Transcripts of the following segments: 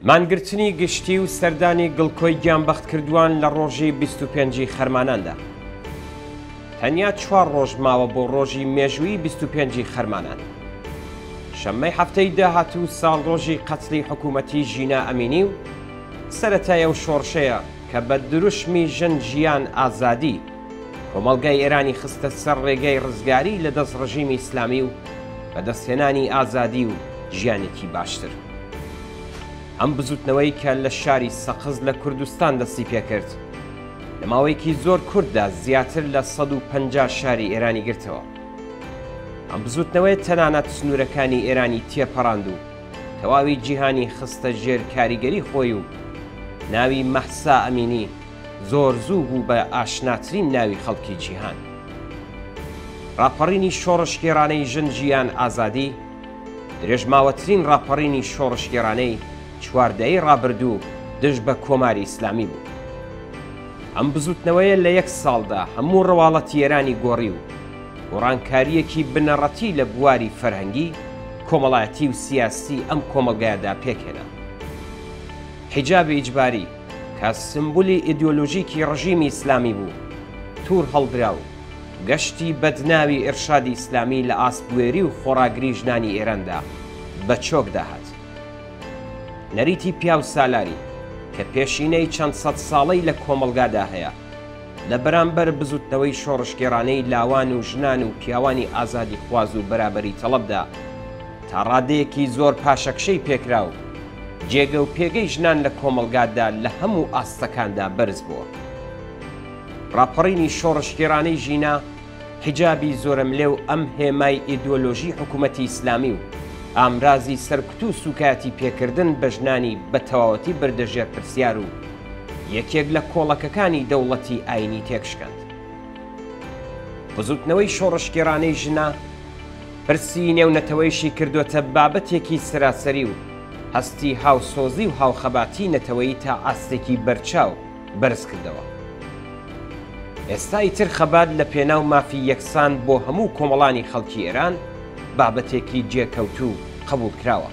مانگرتنی گشتی و سەردانی گڵکۆی گیانبەختکردووان لە ڕۆژی 25 ی خەرماناندا. تەنیا چوار ڕۆژ ماوە بۆ ڕۆژی مێژوویی 25 ی خەرمانان. شەممەی هەفتەی داهاتوو ساڵڕۆژی قەتڵی حکوومەتی ژینا ئەمینی و سەرەتای ئەو شۆڕشەیە کە بە دروشمی ژن ژیان ئازادی کۆمەڵگای ئێرانی خستە سەر ڕێگای ڕزگاری لە دەست ڕژیمی ئیسلامی و بەدەستهێنانی ئازادی و ژیانێکی باشتر. ئەم بزوتنەوەی کە لە شاری سەقز لە کوردستان دەستی پێکرد، لە ماوەیەکی زۆر کورتدا زیاتر لە 150 شاری ئێرانی گرتەوە. ئەم بزوتنەوەیە تەنانەت سنوورەکانی ئێرانی تێپەڕاند و تەواوی جیهانی خستە ژێر کاریگەری خۆی و ناوی مەهسا ئەمینی زۆر زوو بوو بە ئاشناترین ناوی خەڵکی جیهان. ڕاپەڕینی شۆڕشگێڕانەی ژن ژیان ئازادی، درێژماوەترین ڕاپەڕینی شۆڕشگێڕانەی چوار دەیەی ڕابردوو دژ بە کۆماری ئیسلامی بوو. ئەم بزووتنەوەیە لە یەک ساڵدا هەموو ڕواڵەتی ئێرانی گۆڕی و گۆڕانکارییەکی بنەڕەتی لە بواری فەرهەنگی، کۆمەڵایەتی و سیاسی ئەم کۆمەڵگایەدا پێکهێنا. حیجابی ئیجباری کە سمبولی ئیدیۆلۆژیکی ڕژیمی ئیسلامی بوو، توور هەڵدرا و گەشتی بەدناوی ئیرشادی ئیسلامی لە ئاست بوێری و خۆڕاگری ژنانی ئێراندا بە چۆکدا هات. نەریتی پیاوسالاری کە پێشینەی چەند سەد ساڵەی لە کۆمەڵگادا هەیە، لە بەرامبەر بزوتنەوەی شۆڕشگێڕانەی لاوان و ژنان و پیاوانی ئازادیخواز و بەرابەری تەڵەبدا تا ڕادەیەکی زۆر پاشەکشەی پێکرا و جێگە و پێگەی ژنان لە کۆمەڵگادا لە هەموو ئاستەکاندا بەرز بووە. ڕاپەڕینی شۆڕشگێڕانەی ژینا حیجابی زۆرەملێ و ئەم هێمای ئیدۆلۆژی حکوومەتی ئیسلامی و ئامرازی سەرکوت و سووکایەتی پێکردن بە ژنانی بە تەواوەتی بردە ژێر پرسیار و یەکێک لە کۆڵەکەکانی دەوڵەتی ئایینی تێکشکاند. بزووتنەوەی شۆڕشگێڕانەی ژنا پرسی نێونەتەوەیشی کردۆتە بابەتێکی سەراسەری و هەستی هاوسۆزی و هاوخەباتی نەتەوەیی تا ئاستێکی بەرچاو بەرز کردەوە. ئێستا ئیتر خەبات لە پێناو مافی یەکسان بۆ هەموو کۆمەڵانی خەڵکی ئێران بابەتێکی جێکەوتوو و قەبووڵکراوە.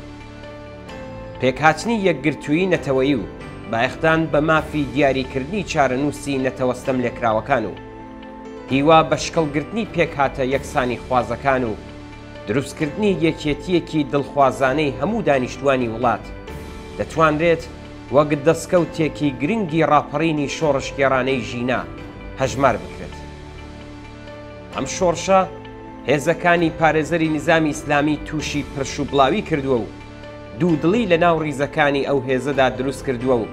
پێکهاتنی یەکگرتوویی نەتەوەیی و بایەخدان بە مافی دیاریکردنی چارەنووسی نەتەوە ستەملێکراوەکان و هیوا بە شکڵگرتنی پێکهاتە یەکسانیخوازەکان و دروستکردنی یەکێتییەکی دڵخوازانەی هەموو دانیشتووانی وڵات دەتوانرێت وەک دەسکەوتێکی گرنگی ڕاپەڕینی شۆڕشگێڕانەی ژینا هەژمار بکرێت. ئەم شۆڕشە هێزەکانی پارێزەری نیزامی ئیسلامی تووشی پرش و بڵاوی کردووە و دوودڵی لە ناو ڕیزەکانی ئەو هێزەدا دروست کردووە و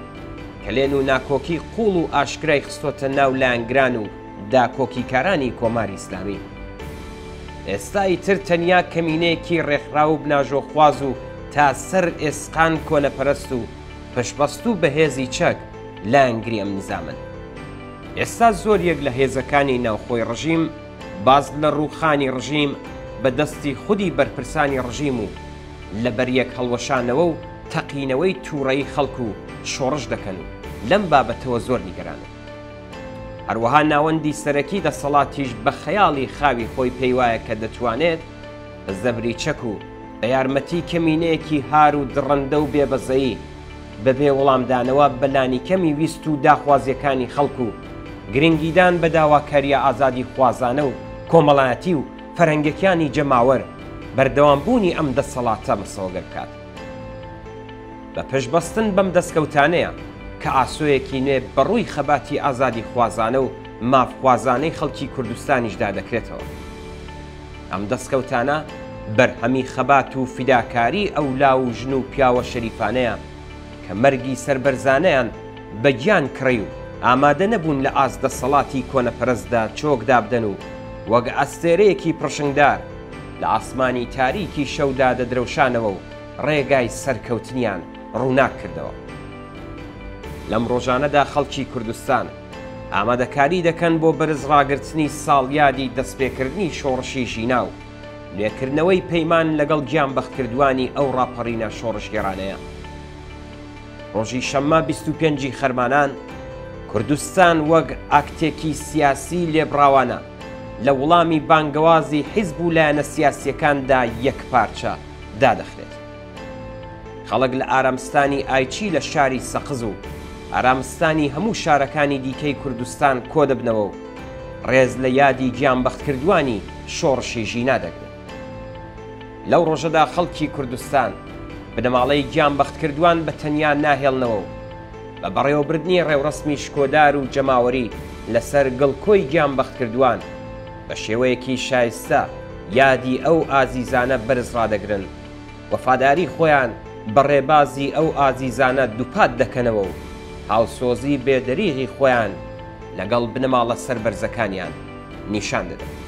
کەلێن و ناکۆکی قووڵ و ئاشکرای خستۆتە ناو لایەنگران و داکۆکیکارانی کۆماری ئیسلامی. ئێستا ئیتر تەنیا کەمینەیەکی ڕێکخراو و بناژۆخواز و تا سەر ئێسقان کۆنەپەرست و پشتبەستوو بە هێزی چەک لایەنگری ئەم نیزامەن. ئێستا زۆریەک لە هێزەکانی ناوخۆی ڕژیم باس لە ڕووخانی ڕژیم بە دەستی خودی بەرپرسانی ڕژیم و لە بەریەک هەڵوەشانەوە و تەقینەوەی تووڕەیی خەڵک و شۆڕش دەکەن و لەم بابەتەوە زۆر نیگەرانن. هەروەها ناوەندی سەرەکی دەسەڵاتیش بە خەیاڵی خاوی خۆی پێیوایە کە دەتوانێت بە زەبری چەک و بە یارمەتی کەمینەیەکی هار و دڕندە و بێبەزەیی بەبێ وەڵامدانەوە بە لانیکەمی ویست و داخوازییەکانی خەڵک و گرنگیدان بە داواکارییە ئازادیخوازانە و کۆمەڵایەتی و فەرهەنگەکیانی جەماوەر بەردەوامبوونی ئەم دەسەڵاتە مسۆگەر بکات. بە پشتبەستن بەم دەستکەوتانەیە کە ئاسۆیەکی نوێ بەڕووی خەباتی ئازادیخوازانە و مافخوازانەی خەڵکی کوردستانیشدا دەکرێتەوە. ئەم دەستکەوتانە بەرهەمی خەبات و فیداکاریی ئەو لاو و ژن و پیاوە شەریفانەیە کە مەرگی سەربەرزانەیان بە گیان کڕی و ئامادە نەبوون لە ئاست دەسەڵاتی کۆنەپەرستدا چۆک دابدەن و وەک ئەستێرەیەکی پڕشنگدار لە ئاسمانی تاریکی شەودا دەدرەوشانەوە و ڕێگای سەرکەوتنیان ڕووناک کردەوە. لەم ڕۆژانەدا خەڵکی کوردستان ئامادەکاری دەکەن بۆ بەرز ڕاگرتنی ساڵیادی دەستپێکردنی شۆڕشی ژینا و نوێکردنەوەی پەیمان لەگەڵ گیانبەختکردووانی ئەو ڕاپەڕینە شۆڕشگێڕانەیە. ڕۆژی شەممە 25 ی خەرمانان، کوردستان وەک ئاکتێکی سیاسی لێبڕاوانە لە وڵامی بانگەوازی حیزب و لایەنە سیاسییەکاندا یەکپارچە دادەخرێت. خەڵک لە ئارامستانی ئایچی لە شاری سەقز و ئارامستانی هەموو شارەکانی دیکەی کوردستان کۆدەبنەوە و ڕێز لە یادی گیانبەختکردووانی شۆڕشی ژینا دەگرن. لەو ڕۆژەدا خەڵکی کوردستان بنەماڵەی گیانبەختکردووان بە تەنیا ناهێڵنەوە و بە بەڕێوەبردنی ڕێوڕەسمی شکۆدار و جەماوەری لەسەر گڵکۆی گیانبەختکردووان بە شێوەیەکی شایستە یادی ئەو ئازیزانە بەرز ڕادەگرن، وەفاداری خۆیان بە ڕێبازی ئەو ئازیزانە دووپات دەکەنەوە و هاوسۆزی بێ دەریغی خۆیان لەگەڵ بنەماڵە سەربەرزەکانیان نیشان دەدەن.